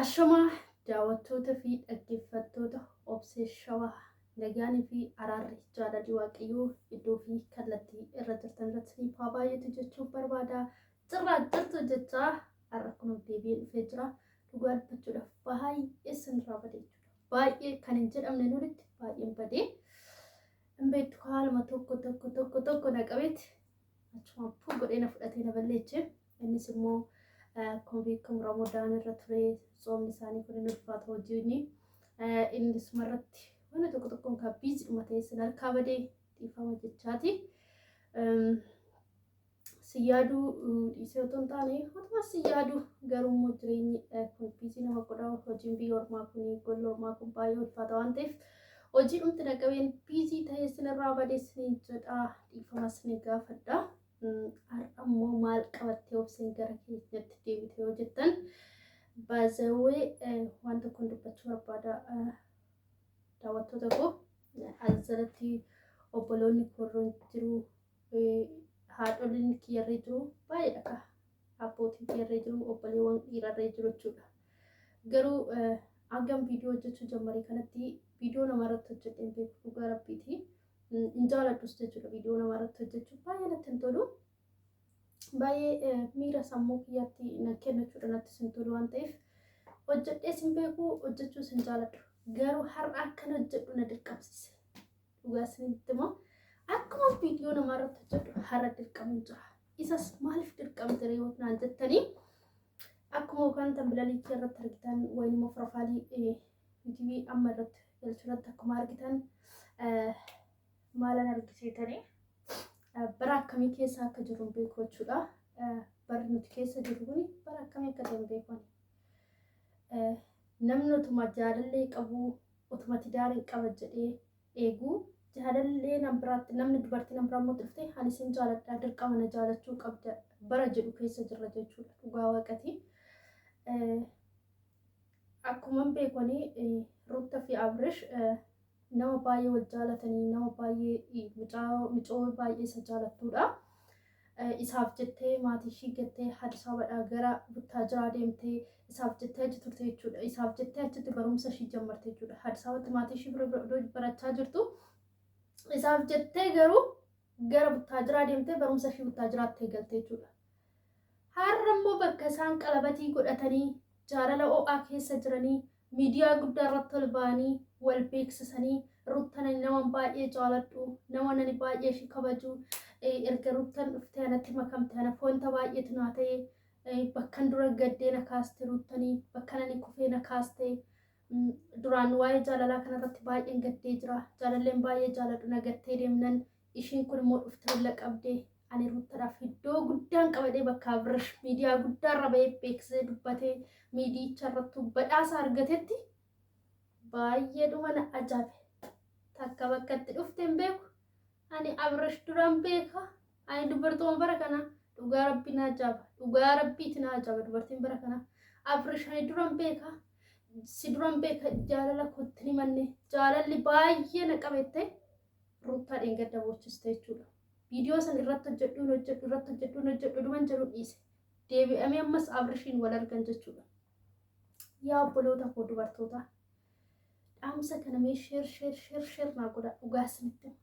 Ashamaa daawwattoota fi dhaggeeffattoota Obsee Shawaa, nagaanii fi araarri jaalalli Waaqayyoo iddoo fi kallattii irra jirtan irratti isiniif haa baay'atu jechuun barbaada. Jirraa jirtu jechaa har'a kunoo deebi'ee dhufee jira. Dhugaa dubbachuudhaaf baay'ee sinirraa badee jechuudha. Baay'ee kan hin jedhamne nuritti baay'een badee. Hin beektu, haaluma tokko tokko tokko tokko na qabeeti achumaan puu godhee na fudhatee na balleeche. Innis immoo akkuma beekamu Ramadaan irra ture, tsoomni isaanii kun hin ulfaata hojiin. Inni sumarratti wanna tokko tokkoon kan busy dhuma ta'e sin harkaa badee dhiifama jechaati. Si yaaduu dhiisee otoo hin taane, otuma si yaadu garuu immoo jireenyi kun busy nama godha. Hojiin biyya ormaa kun, golli ormaa kun baay'ee ulfaata waan ta'eef hojii dhumti na qabeen busy ta'ee sinirraa badee sinin jedha, dhiifama sinin gaafadha. Har'a immoo maal qabattee Obseen gara keenyatti deebite yoo jettan, baazawee waan tokkoon dubbachuu barbaada. Daawwattoota koo, as jalatti obboloonni koorroon jiru, haadholiin kiyyarree jiru, baay'eedha ka abbootiin kiyyarree jiru, obboleewwan dhiirarree jiru jechuudha. Garuu hagam viidiyoo hojjechuu jammaree kanatti viidiyoo namarratti hojjedheen beeku, dhugaa rabbiiti. Hin jaaladhus jechuudha. Viidiyoo namaa irratti hojjechuun baay'ee natti hin tolu. Baay'ee miira sammuu kiyyaatti na kenna jechuudha, nattis hin tolu waan ta'eef hojjedhees hin beeku, hojjechuus hin jaaladhu. Garuu har'a akkan hojjedhu na dirqamsiise. Dhugaa isinitti immoo akkuma viidiyoo namaa irratti hojjedhu har'a dirqamuun jira. Isas maaliif dirqamte yoo naan jettanii, akkuma yookaan tambilalii kiyya irratti argitan wayin immoo pirofaalii yuutuubii amma irratti galchuu irratti akkuma argitan, maalan argisiitanii, bara akkamii keessa akka jirru hin beeku jechuudha. Barri nuti keessa jirru kun bara akkamii akka ta'e hin beeku. Namni otuma jaalallee qabu, otuma tidaariin qaba jedhee eeguu, jaalallee nam biraatti, namni dubartii nam biraa immoo dhuftee ani sin jaaladhaa, dirqama na jaalachuu qabda bara jedhu keessa jirra jechuudha, dhugaa waaqati. Akkuma beekani Rutta fi Abrish nama baay'ee wal jaalatanii, nama baay'ee mucoo baay'ee isa jaalattuudha. Isaaf jettee maatii ishii gattee Addis Ababaadhaa gara Buttaajiraa deemtee isaaf jettee achi turte jechuudha. Isaaf jettee achitti barumsa ishii jammarte jechuudha. Addis Ababatti maatii ishii bira barachaa jirtu. Isaaf jettee garuu gara Buttaajiraa deemtee barumsa ishii Buttaajiraatti eegalte jechuudha. Har'a immoo bakka isaan qalabatii godhatanii jaalala ho'aa keessa jiranii, miidiyaa guddaa irratti ol ba'anii wal beeksisanii, Ruttan ani nama baay'ee jaaladhu, nama nani baay'ee ishii kabaju, erga Ruttan dhuftee anatti makamte ana wanta baay'eetu naa ta'e, bakkan dura gaddee na kaaste Ruttanii, bakka nani kufee na kaaste, duraan waa'ee jaalalaa kanarratti baay'een gaddee jira, jaalalleen baay'ee jaaladhu na gattee deemnan ishiin kun immoo dhuftee olla qabde, ani Ruttadhaaf iddoo guddaan qabadhee bakka Abrish miidiyaa guddaarra bahee beeksisee dubbatee miidiyicha irrattuu badhaasa argatetti baay'eedhuma na ajaa'ibe. Takka bakka itti dhufte hin beeku. Ani Abrish duraan beeka. Ani dubartooma bara kana dhugaa rabbii na ajaa'iba. Dhugaa rabbiiti na ajaa'iba dubartiin bara kana. Abrish ani duraan beeka. Si duraan beeka, jaalala kootti ni manne. Jaalalli baay'ee na qabette Ruttaa dheengadda boochiste jechuudha. Viidiyoo san irratti hojjedhu hin hojjedhu, irratti hojjedhu hin hojjedhu dhuman jedhu dhiise. Deebi'amee ammas Abrishiin wal argan jechuudha. Yaa obboloota koo dubartoota, dhaamsa kana mee share share share share naa godha, dhugaa isinitti.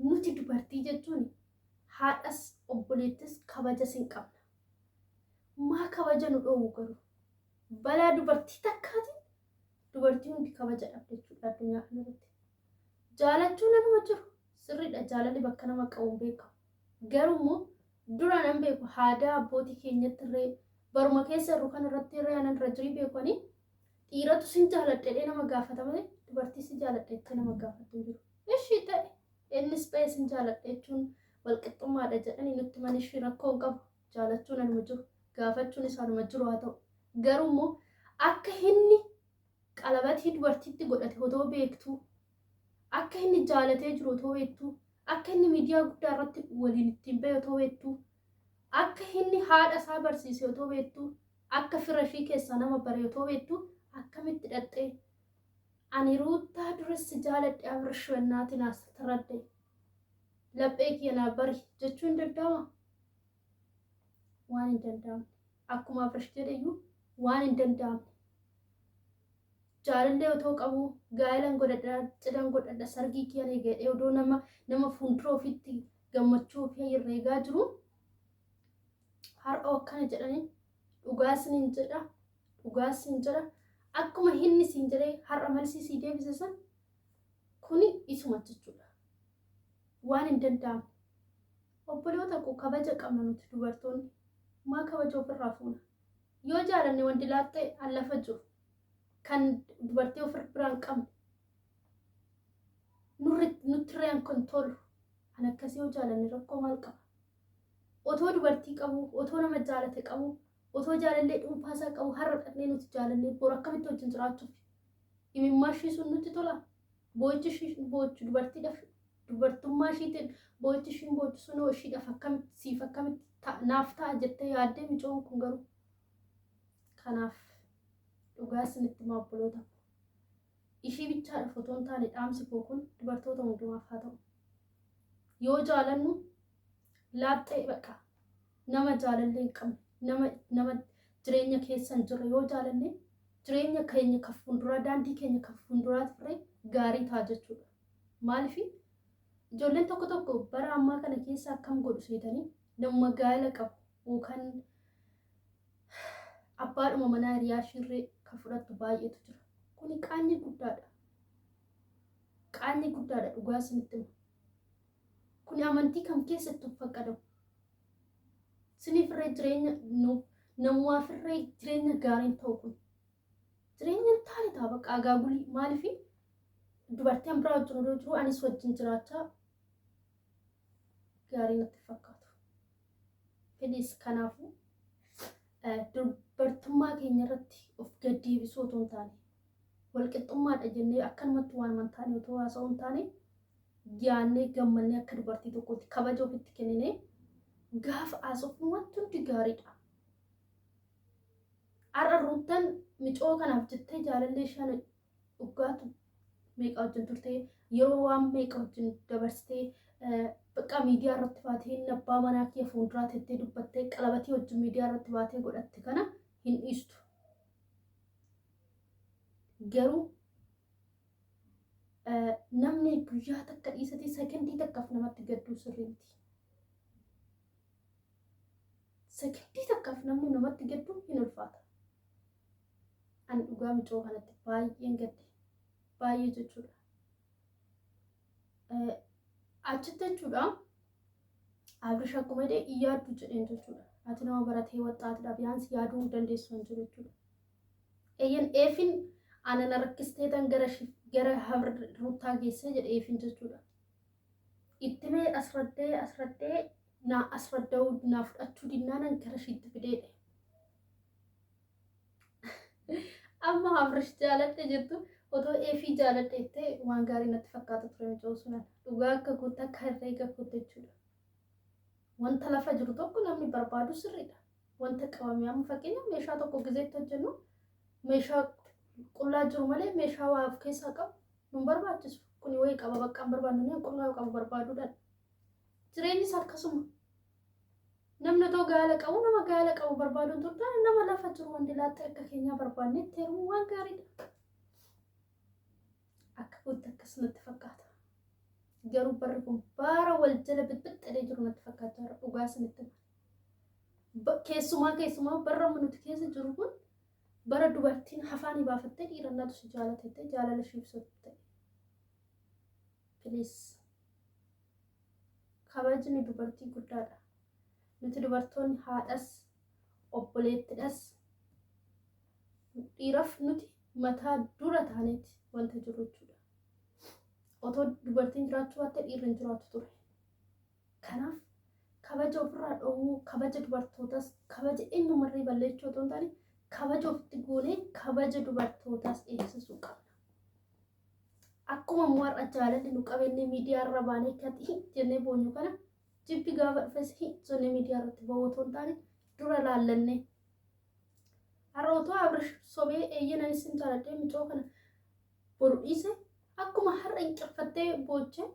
Nuti dubartii jechuun haadhas obboleettis kabajas hin qabna. Maa kabaja nu dhoowwu garuu? Balaa dubartii takkaatiin dubartii hundi kabaja dhabde jechuudha addunyaa kanarratti. Jaalachuun anuma jiru sirriidha, jaalalli bakka nama qabu hin beekamu. Garuu immoo dura nan beeku, aadaa abbootii keenyatti illee baruma keessa jirru kana irratti illee anan irra jirii beekanii, dhiiratu sin jaaladha nama gaafata malee dubartii si jaaladha jettee nama gaafattu hin jiru. Ishii ta'e innis ba'ee sin jaaladha jechuun walqixxummaadha jedhanii nutti man ishii rakkoo hin qabu, jaalachuun anuma jiru, gaafachuun isa anuma jiru haa ta'u. Garuu immoo akka inni qalabatii dubartiitti godhate otoo beektuu, akka inni jaalatee jiru otoo beektuu, akka inni miidiyaa guddaa irratti waliin ittiin bahe otoo beektuu, akka inni haadha isaa barsiise otoo beektuu, akka fira ishii keessaa nama bare otoo beektuu, akkamitti dhaxxee ani Ruuttaa duras si jaaladhe Abrish wannaatiin as taradde laphee kiyya naa bari jechuu hin danda'ama? Waan hin danda'amne. Akkuma Abrish jedheyyuu waan hin danda'amne. Jaalallee otoo qabu gaa'ilan godhadha, cidhan godhadha, sargii kiyyan eegadhee odoo nama fuuldura ofiitti gammachuu ofii herreegaa jiru har'a akkana jedhanii. Dhugaa isiniin jedha, dhugaa isin jedha, akkuma inni siin jedhee har'a malsii sii deebise san kuni isuma jechuudha. Waan hin danda'amne. Obboloota koo, kabaja qabna nuti dubartoonni. Maa kabaja ofirraa fuuna? Yoo jaalanne wanti laaxxee an lafa jiru kan dubartii ofir biraan qabne nuttirree an kan tolu an akkasii yoo jaalanne rakkoo maal qaba? Otoo dubartii qabu, otoo nama jaalate qabu, otoo jaalallee dhuunfaa isaa qabu har'a dhaqnee nuti jaalannee boru akkamitti wajjin jiraachuuf? Imimmaa ishii sun nutti tola? Boo'ichi ishii boochu dubartiidhaaf, dubartummaa ishiitiin boo'ichi ishiin boochu sun hoo ishiidhaaf akkamitti, siif akkamitti naaf ta'a jettee yaaddee micoon kun garuu? Kanaaf dhugaa isinitti himaa obboloota koo. Ishii bichaadhaaf otoo hin taane dhaamsi koo kun dubartoota hundumaaf haa ta'u. Yoo jaalannu laaxxee bakka nama jaalallee hin qabne, nama jireenya keessa hin jirre yoo jaalanne, jireenya keenya kan fuulduraa, daandii keenya kan fuulduraa turre gaarii ta'a jechuudha. Maaliif ijoolleen tokko tokko bara ammaa kana keessa akkam godhu seetanii, namuma gaa'ela qabu yookaan abbaadhuma manaa hiriyaa ishiirree kan fudhattu baay'eetu jira. Kuni qaanyii guddaadha. Qaanyii guddaadha, dhugaa isinitti hima. Kuni amantii kam keessatti of faqqadamu? Siniifirree jireenya namumaafirree jireenya gaariin ta'u kun. Jireenya hin taane ta'a bakka agaagulii. Maaliif dubartii an biraa wajjin odoo jiru anis wajjin jiraachaa gaarii natti fakkaatu. Please, kanaafuu dubartummaa keenya irratti of gad deebisuu otoo hin taane, walqixxummaadha jennee akkanumatti waan hin taane otoo haasa'uu hin taane, yaannee gammannee akka dubartii tokkootti kabaja ofitti kenninee gaafa haasofnu wanti hundi gaariidha. Har'a Ruuttan micoo kanaaf jettee jaalallee ishee dhugaatu meeqa wajjin turtee, yeroo waan meeqa wajjin dabarsitee, bakka miidiyaa irratti baatee inni abbaa manaa kiyya fuulduraa tettee dubbattee qalabatii wajjin miidiyaa irratti baatee godhatte kana hin dhiistu. Garuu namni guyyaa takka dhiisatee sekendii takkaaf namatti gadduu sirrii miti. Sekendii takkaaf namni namatti gaddu hin ulfaata. Ani dhugaa micoo kanatti baay'een gadde. Baay'ee jechuudha. Achitti jechuudha. Abrish akkuma jedhee hin yaaddu jedheen jechuudha. Ati nama baratee waxxaatidha. Biyaansi yaaduu dandeessu hin jiru jechuudha. Eeyyan, eefin ana na rakkistee tan gara Ruuttaa geessee jedhe eefin jechuudha. Itti mee asraddee asraddee naa asradda'uu naa fudhachuu dinnaanan gara ishiitti fideedhe. Amma Abrish jaaladhe jettu, otoo eefii jaaladhe jettee waan gaarii natti fakkaata ture micoo sunan. Dhugaa akka kootti, akka herreega kootti jechuudha. Wanta lafa jiru tokko namni barbaadu sirriidha. Wanta qabame, amma fakkeenyaaf meeshaa tokko gizeetti hojjennu, meeshaa qullaa jiru malee meeshaa waa of keessaa qabu nun barbaachisu. Kuni wayii qaba bakka hin barbaadnu, ni qullaa qabu barbaaduudhaan. Jireenyis akkasuma. Namni otoo gaala qabu nama gaala qabu barbaaduun turtaan, nama lafa jiru wanti laaxxee akka keenyaa barbaadne itti heerumuu waan gaariidha. Akka kootti akkas natti fakkaata. Garuu barri kun bara wal jala bixbixxadee jiru natti fakkaata jira, dhugaa isinitti hima. Keessumaa keessumaa barra amma nuti keessa jiru kun bara dubartiin afaanii baafattee dhiirannaatu si jaalatettee jaalala ishee ibsatu ta'e. Please. Kabajni dubartii guddaadha. Nuti dubartoonni haadhas, obboleettidhas, dhiiraaf nuti mataa dura taaneeti wanta jiru jechuudha. Otoo dubartiin jiraachuu baatte dhiirri hin jiraatu ture. Kanaaf kabaja ofirraa dhowwuu, kabaja dubartootas, kabaja eenyumarree balleessuu otoo hin taane, kabaja ofitti goonee kabaja dubartootaas eegsisuu qabna. Akkuma immoo har'a jaalalli nu qabennee miidiyaa irra baanee kati jennee boonyu kana, jibbi gaafa dhufes jennee miidiyaa irratti ba'uu otoo hin taane dura laallannee. Har'a otoo Abrish sobee eeyyeen anis sin jaaladhee micoo kana boru dhiise, akkuma har'a hinqirfattee boochee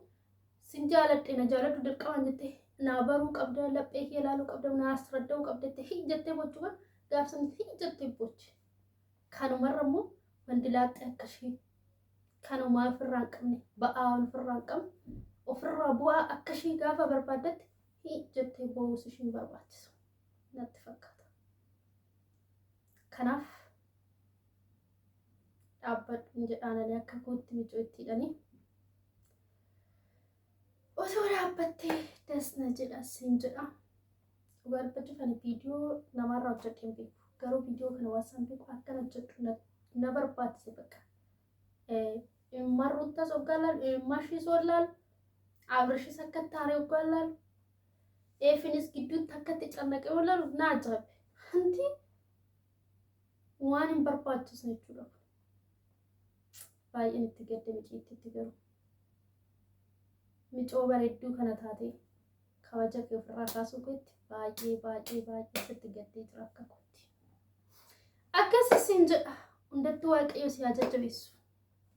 sin jaaladhe na jaaladhu dirqamaan jettee naa baruu qabda, laphee kee ilaaluu qabda, naa asradda'uu qabda jettee hi jettee boochuu kan gaafsan hi jettee booche. Kanumarra immoo Wandilaaxxee akka ishee kanumaa ofirraa hin qabne ba'aa ofirraa hin qabne ofirraa bu'aa akka ishee gaafa barbaaddetti hi jettee boo'uus ishiin barbaachisu natti fakkaata. Kanaaf dhaabbadhu jedhaan ani akka kootti micoo itti hidhanii. Osoo dhaabbattee dasna jedha siin jedha. Dhugaa dubbachuuf ani viidiyoo namaarraa hojjedhee hin beeku. Garuu viidiyoo kana waan isaan beeku akkan hojjedhu na barbaachise bakka. Imimmaan Ruuttaas hoggaa laalu, imimmaan ishiis hoo laalu, Abrishis akka itti aaree hoggaa laalu, Eefinis gidduutti akka itti cannaqee hoo laalu na ajaa'ibe. Hanti waan hin barbaachisne jechuudha. Baay'een itti gadde miciittitti garuu. Micoo bareedduu kana taatee kabaja kee ofirraa kaasuu keetti baay'ee baay'ee baay'ee sitti gaddee jira akka kootti. Akkas siin jedha hundattuu Waaqayyo si haa jajjabeessu.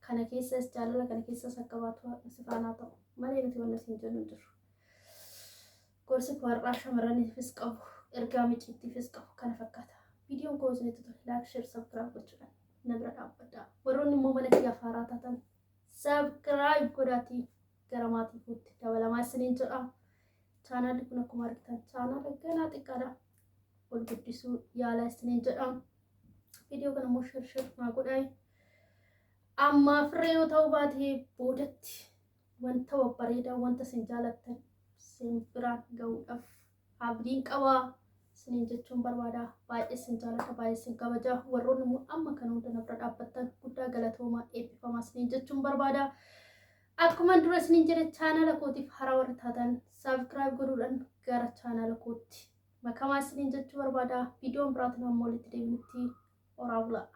Kana keessas jaalala kana keessas akka baatu Waaqni si faanaa ta'u malee nuti wanna siin jennu hin jiru. Gorsi koo har'aa shamarraniifis qabu ergaa miciittiifis qabu kana fakkaata. Viidiyoon koo isinitti tole like share subscribe gochuudhaan na bira dhaabbadhaa. Warroonni immoo mana kiyyaaf haaraa taatan Subscribe godhaatii gara maatii kootti dabalamaa isiniin jedha. Chaanaalli kun akkuma argitan chaanaala ganaa xiqqaadha. Ol guddisuu yaalaa isiniin jedha. Viidiyoo kana immoo share share naa godhaa. Ammaa firree yoo ta'uu baate boodatti wanta babbareedaa wanta isin jaalattan isin biraan ga'uudhaaf abdiin qaba isiniin jechuun barbaada. Baay'ee isin jaaladha, baay'ee isin kabaja. Warroonni immoo amma kana hunda na bira dhaabbattan guddaa galatoomaa eebbifamaa isiniin jechuun barbaada. Akkuma dura isiniin jedhe chaanala kootiif haaraa warri taatan saabskiraayib godhuudhaan gara chaanala kootti makamaa isiniin jechuu barbaada. Viidiyoon biraatiin hamma walitti deebinutti horaa bulaa.